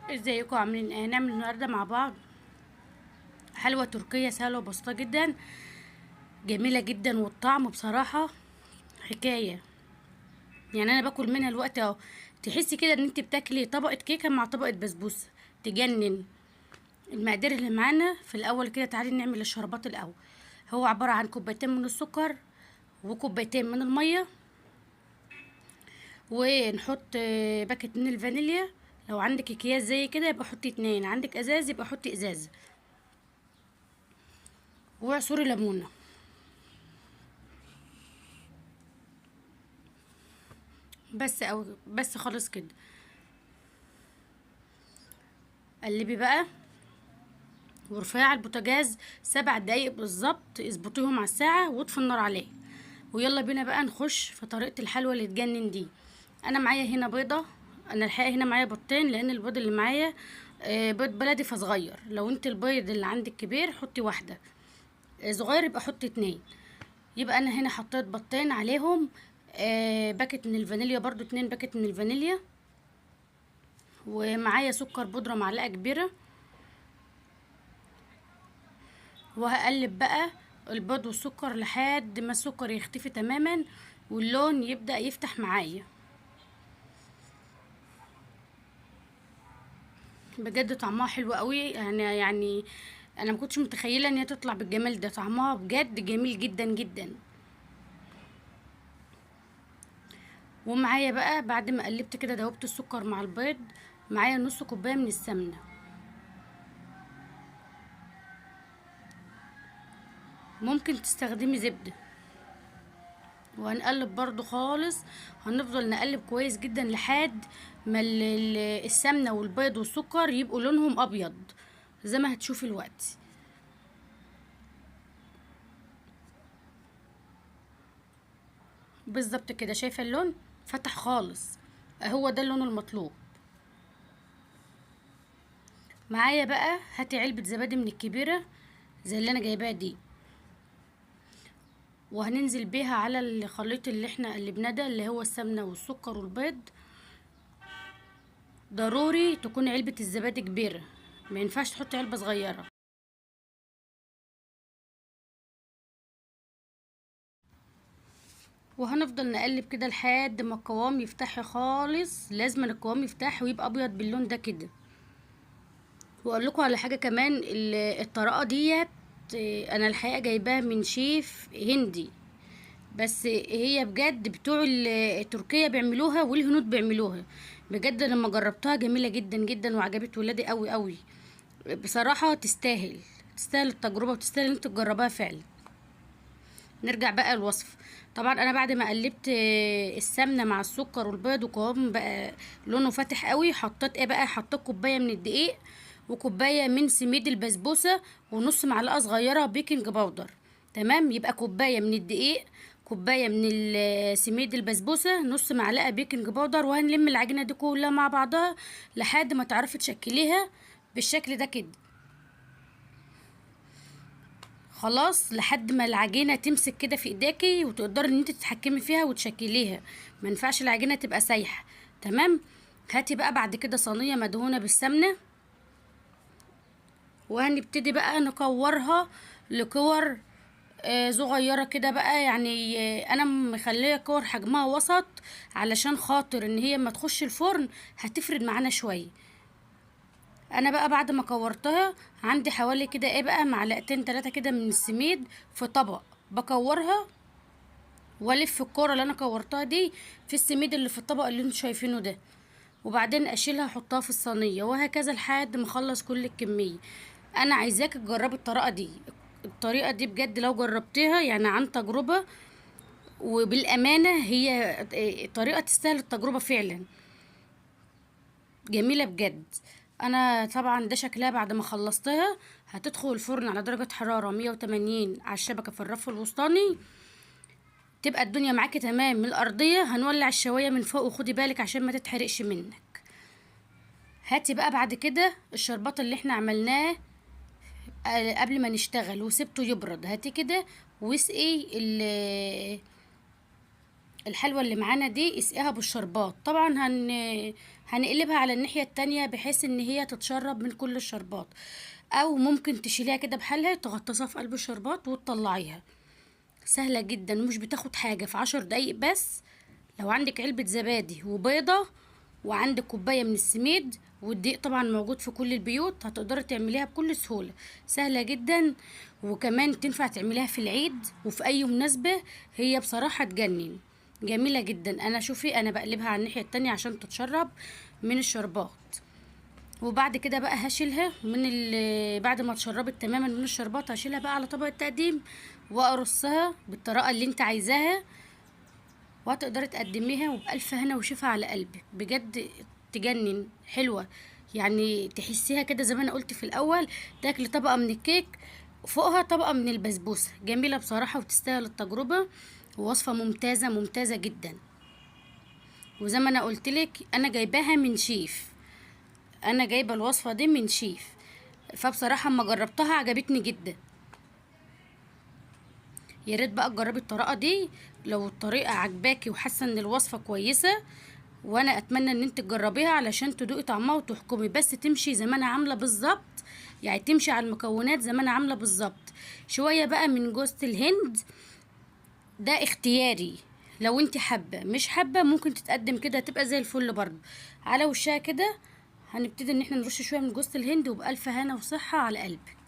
ازيكم عاملين ايه؟ هنعمل النهارده مع بعض حلوة تركيه سهلة وبسيطة جدا، جميلة جدا، والطعم بصراحة حكاية. يعني انا باكل منها الوقت اهو، تحسي كده ان انت بتاكلي طبقه كيكة مع طبقه بسبوسه، تجنن. المقادير اللي معانا في الاول كده، تعالي نعمل الشربات الاول. هو عبارة عن كوبايتين من السكر وكوبايتين من المية، ونحط باكت من الفانيليا. لو عندك اكياس زي كده يبقى حطي 2، عندك ازاز يبقى حطي ازازة، وعصوري ليمونه. بس او بس خالص كده. قلبي بقى وارفعي على البوتاجاز 7 دقايق بالظبط، اظبطيهم على الساعة واطفي النار عليه. ويلا بينا بقى نخش في طريقه الحلوى اللي تجنن دي. انا معايا هنا بيضة، انا الحقيقة هنا معايا بيضتين لان البيض اللي معايا بيض بلدي فصغير. لو انت البيض اللي عندك كبير حطي واحدة، صغير يبقى حطي 2. يبقى انا هنا حطيت بيضتين عليهم باكت من الفانيليا، برضو 2 باكت من الفانيليا، ومعايا سكر بودره معلقه كبيرة. وهقلب بقى البيض والسكر لحد ما السكر يختفي تماما واللون يبدأ يفتح معايا. بجد طعمها حلو قوي، يعني انا ما كنتش متخيله ان هي تطلع بالجمال ده، طعمها بجد جميل جدا جدا. ومعايا بقى بعد ما قلبت كده دوبت السكر مع البيض، معايا نص كوباية من السمنة. ممكن تستخدمي زبدة. وهنقلب برضو خالص، هنفضل نقلب كويس جدا لحد ما السمنة والبيض والسكر يبقوا لونهم ابيض زي ما هتشوفي الوقت. بالظبط كده، شايفه اللون فتح خالص، هو ده اللون المطلوب. معايا بقى هاتي علبة زبادي من الكبيرة زي اللي انا جايباها دي، وهننزل بيها على الخليط اللي احنا قلبناه ده اللي هو السمنة والسكر والبيض. ضروري تكون علبة الزبادي كبيرة، ما ينفعش تحطي علبة صغيرة. وهنفضل نقلب كده لحد ما القوام يفتح خالص. لازم القوام يفتح ويبقى ابيض باللون ده كده. واقول لكم على حاجة كمان، الطريقة ديت انا الحقيقة جايباها من شيف هندي، بس هي بجد بتوع تركيا بيعملوها والهنود بيعملوها. بجد لما جربتها جميلة جدا جدا وعجبت ولادي قوي قوي بصراحة. تستاهل التجربة وتستاهل ان انتوا تجربوها فعلا. نرجع بقى الوصف. طبعا انا بعد ما قلبت السمنة مع السكر والبيض وقوام بقى لونه فاتح قوي، حطيت ايه بقى؟ حطيت كوباية من الدقيق وكوبايه من سميد البسبوسه ونص معلقه صغيرة baking powder. تمام، يبقى كوباية من الدقيق، كوباية من سميد البسبوسه، نص معلقه baking powder. وهنلم العجينة دي كلها مع بعضها لحد ما تعرفي تشكليها بالشكل ده كده. خلاص، لحد ما العجينة تمسك كده في ايديكي وتقدري ان انت تتحكمي فيها وتشكليها. ما ينفعش العجينة تبقى سايحه. تمام، هاتي بقى بعد كده صينية مدهونه بالسمنه، وهنبتدي بقى نكورها لكور صغيرة كده بقى. انا مخليه كور حجمها وسط علشان خاطر ان هي ما تخش الفرن هتفرد معانا شوية. انا بقى بعد ما كورتها عندي حوالي كده ايه بقى معلقتين 3 كده من السميد في طبق، بكورها والف الكورة اللي انا كورتها دي في السميد اللي في الطبق اللي انتوا شايفينه ده، وبعدين اشيلها احطها في الصينية، وهكذا لحد ما اخلص كل الكمية. انا عايزاك تجربي الطريقة دي، الطريقة دي بجد لو جربتيها عن تجربه وبالامانه هي طريقه تستاهل التجربة فعلا، جميلة بجد. انا طبعا ده شكلها بعد ما خلصتها. هتدخل الفرن على درجه حرارة 180 على الشبكة في الرف الوسطاني، تبقى الدنيا معاكي تمام. من الارضية هنولع الشوايه من فوق، وخدي بالك عشان ما تتحرقش منك. هاتي بقى بعد كده الشربات اللي احنا عملناه قبل ما نشتغل وسبته يبرد، هاتي كده واسقي الحلوة اللي معانا دي اسقيها بالشربات. طبعا هنقلبها على الناحية التانية بحيث ان هي تتشرب من كل الشربات، او ممكن تشيليها كده بحالها، تغطسها في قلب الشربات وتطلعيها. سهلة جدا ومش بتاخد حاجة، في 10 دقايق بس. لو عندك علبة زبادي وبيضة وعندك كوباية من السميد والدقيق طبعا موجود في كل البيوت، هتقدري تعمليها بكل سهولة، سهلة جدا. وكمان تنفع تعمليها في العيد وفي اي مناسبة. هي بصراحة تجنن، جميلة جدا. انا شوفي انا بقلبها على الناحية التانية عشان تتشرب من الشربات. وبعد كده بقى هشيلها من بعد ما اتشربت تماما من الشربات، هشيلها بقى على طبق التقديم وارصها بالطريقة اللي انت عايزاها، وهتقدري تقدميها وبألف هنا وشفا على قلبك. بجد تجنن، حلوة يعني، تحسيها كده زي ما انا قلت في الاول، تاكلي طبقة من الكيك فوقها طبقة من البسبوسة. جميلة بصراحة وتستاهل التجربة، ووصفة ممتازة ممتازة جدا. وزي ما انا قلت لك انا جايباها من شيف، انا جايبة الوصفة دي من شيف، فبصراحة اما جربتها عجبتني جدا. يا ريت بقى تجربي الطريقة دي لو الطريقة عجباكي وحاسة ان الوصفة كويسة، وانا اتمنى ان انت تجربيها علشان تدوقي طعمها وتحكمي. بس تمشي زي ما انا عاملة بالظبط، يعني تمشي على المكونات زي ما انا عاملة بالظبط. شوية بقى من جوزة الهند، ده اختياري، لو انت حابة مش حابة ممكن تتقدم كده، تبقى زي الفل برضو على وشها كده. هنبتدي ان احنا نرش شوية من جوزة الهند، وبألف هنا وصحة على قلبك.